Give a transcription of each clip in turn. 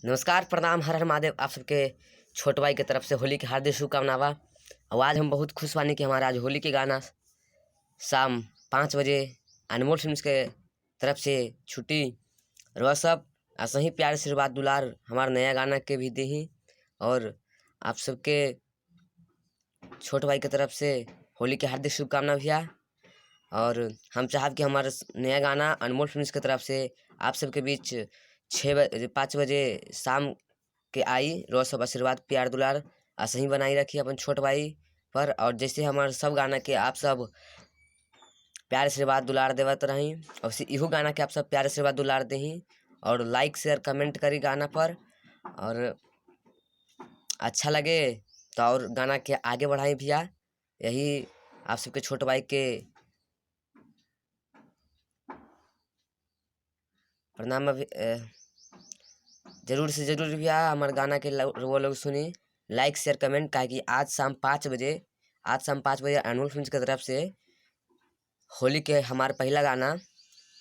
नमस्कार, प्रणाम, हर हर महादेव। आप सबके छोट भाई के तरफ से होली के हार्दिक शुभकामना बा। और आज हम बहुत खुश बानी कि हमारा आज होली के गाना शाम 5 बजे अनमोल फिल्म्स के तरफ से छुट्टी रह सब ऐसे प्यार आशीर्वाद दुलार हमार नया गाना के भी दही। और आप सबके छोट भाई के तरफ से होली के हार्दिक शुभकामना भैया। और हम चाहब कि हमारा नया गाना अनमोल फिल्म्स के तरफ से आप सबके बीच 6 बजे 5 बजे शाम के आई। रोज सब आशीर्वाद प्यार दुलार ऐसे ही बनाई रखी अपन छोट भाई पर। और जैसे हमारे सब गाना के आप सब प्यार आशीर्वाद दुलार देवत रही, और इहो गाना के आप सब प्यार आशीर्वाद दुलार दही। और लाइक शेयर कमेंट करी गाना पर, और अच्छा लगे तो और गाना के आगे बढ़ाई भैया। यही आप सबके छोट भाई के प्रणाम। अभी जरूर से जरूर भैया हमारे गाना के वो लोग सुनी, लाइक शेयर कमेंट। काहे कि आज शाम 5 बजे, आज शाम 5 बजे अनमोल फिल्म्स की तरफ से होली के हमार पहला गाना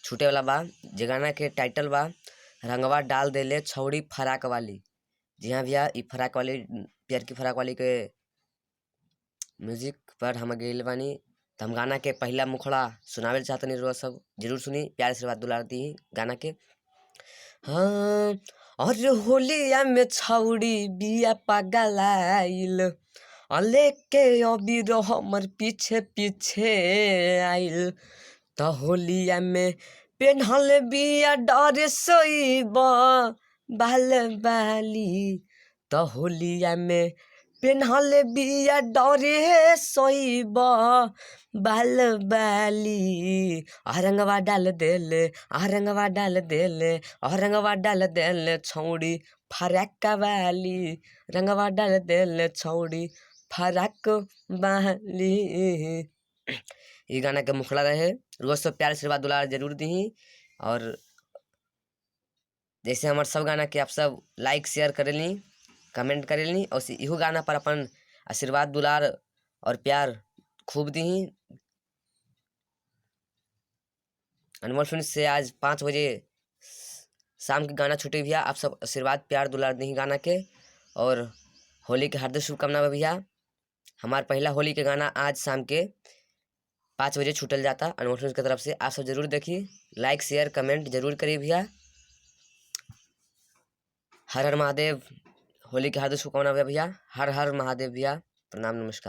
छूटे वाला बा। जे गाना के टाइटल बा रंगवा डाल देले छौड़ी फराक वाली। जी हाँ भैया, ई फराक वाली प्यार की फराक वाली के म्यूजिक पर हम गइल बानी। तो हम गाना के पहला मुखड़ा सुनावे चाहतनी, रोज सब जरूर सुनी, प्यार आशीर्वाद दुलार दी गाना के। हाँ, और होलिया में छौड़ी बिया पगलाइल, लेके अबीर हमर पीछे पीछे आइल। त होलिया में पेन्हल बिया डर सोइब बाल बाली। त होलिया में पेन्हल बिया डरे सोइब बाल बाली। रंगवा डाल देले, रंगवा डाल देले, रंगवा डाल देले छौड़ी फराक वाली। रंगवा डाल देले छौड़ी फराक वाली। ये गाना के मुखड़ा रहे। रोज सब प्यार आशीर्वाद दुलार जरूर दी। और जैसे हमारे सब गाना के आप सब लाइक शेयर करेली, कमेंट करेली, और इहो गाना पर अपन आशीर्वाद दुलार और प्यार खूब दी। अनमोल फिल्म से आज 5 बजे शाम के गाना छुट्टी भैया। आप सब आशीर्वाद प्यार दुलार दी गाना के। और होली के हार्दिक शुभकामना भैया। हमार पहला होली के गाना आज शाम के 5 बजे छूटल जाता अनमोल फिल्म की तरफ से। आप सब जरूर देखी, लाइक शेयर कमेंट जरूर करिए भैया। हर हर महादेव। होली के हार्दिक शुभकामना भैया। हर हर महादेव भैया। प्रणाम, नमस्कार।